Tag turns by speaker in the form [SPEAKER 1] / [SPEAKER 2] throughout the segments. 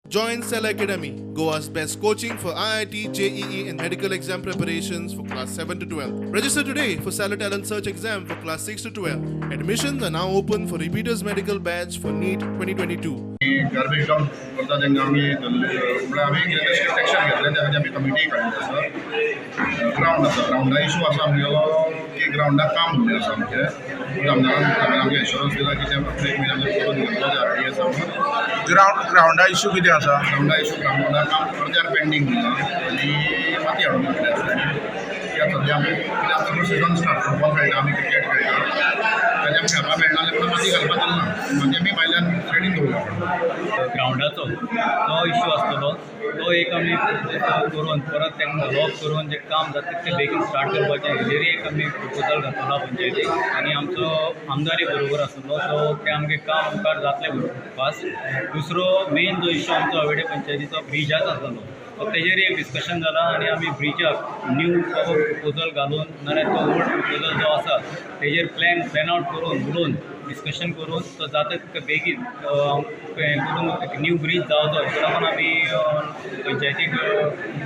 [SPEAKER 1] Join Cell Academy, Goa's best coaching for IIT, JEE, and medical exam preparations for class 7 to 12. Register today for Stellar Talent Search exam for class 6 to 12. Admissions are now open for repeaters medical batch for NEET 2022.
[SPEAKER 2] Garbage dump करता तांकां आमी धरले. म्हळ्यार आमी कितें तशें action घेतलें. त्या खातीर आमी कमिटी काडली आसा. ग्रावंड आसा, ग्रावंडा इशू आसा आमगेलो की ग्रावंडाक काम उरलें आसा आमचें. आमदारान आमकां एश्योरन्स दिला की तें आपणे एक म्हयन्यान करून घेतलो ते आरडीए म्हणून.
[SPEAKER 3] ग्रावंडा इशू कितें आसा?
[SPEAKER 2] ग्रावंडा इशू, ग्रावंडा काम अर्द्यार पेंडींग उरलां आनी माती हाडून घातली आसा तांणी. आतां सद्या आमी कित्याक आमचो सिजन स्टार्ट, फुटबॉल खेळटा आमी, क्रिकेट खेळटा, ताज्या आमी खेळपाक मेळना जाल्यार म्हणून माती घालपाक दिलना. माती आमी भायल्यान रेडीन दवरला.
[SPEAKER 4] ग्रावंडाचो तो इशू आसतलो, तो एक आमी करून परत तांकां लॉक करून जें काम जाता तें बेगीन स्टार्ट करपाचें, हेजेरय एक आमी प्रपोजल घातलो पंचायतीक. आनी आमचो आमदारय बरोबर आसलो, सो तें आमगें काम मुखार जातलें बरोबर फास्ट. दुसरो मेन जो इशू आमचो आवेडे पंचायतीचो ब्रिजाचो आसलो, सो तेजेर एक डिस्कशन जालां आनी आमी ब्रिजाक न्यू प्रपोजल घालून नाल्यार तो ओल्ड प्रपोजल जो आसा तेजेर प्लॅन आउट करून, उलोवन, डिस्कशन करून तो जाता तितके बेगीन हें करून एक न्यू ब्रीज जावचो, हेका लागून आमी पंचायतीक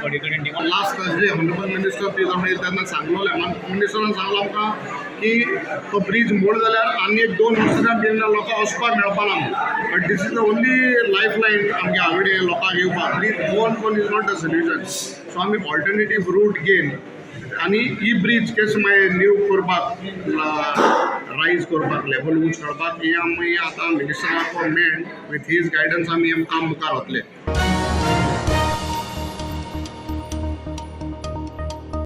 [SPEAKER 4] बॉडी कडेन demand.
[SPEAKER 2] Last Thursday honourable minister please आमी तेन्ना सांगलोलें. मिनिस्टरान सांगलो आमकां की तो ब्रीज मोड जाल्यार आनी एक 2 वर्सां बीन लोकांक वचपाक मेळपा ना, but this is the only life line आमगे आवेडे लोकांक येवपाक. ब्रीज गोवन कोन is not the solution, so आमी ऑल्टरनेटीव रूट घेवन आनी ही ब्रीज केस मागीर न्यू करपाक, रायज करपाक, लेवल उंच करपाक, हे आमी आतां मिनिस्टराक मेळ, विथ his guidance आमी हें काम मुखार वतले.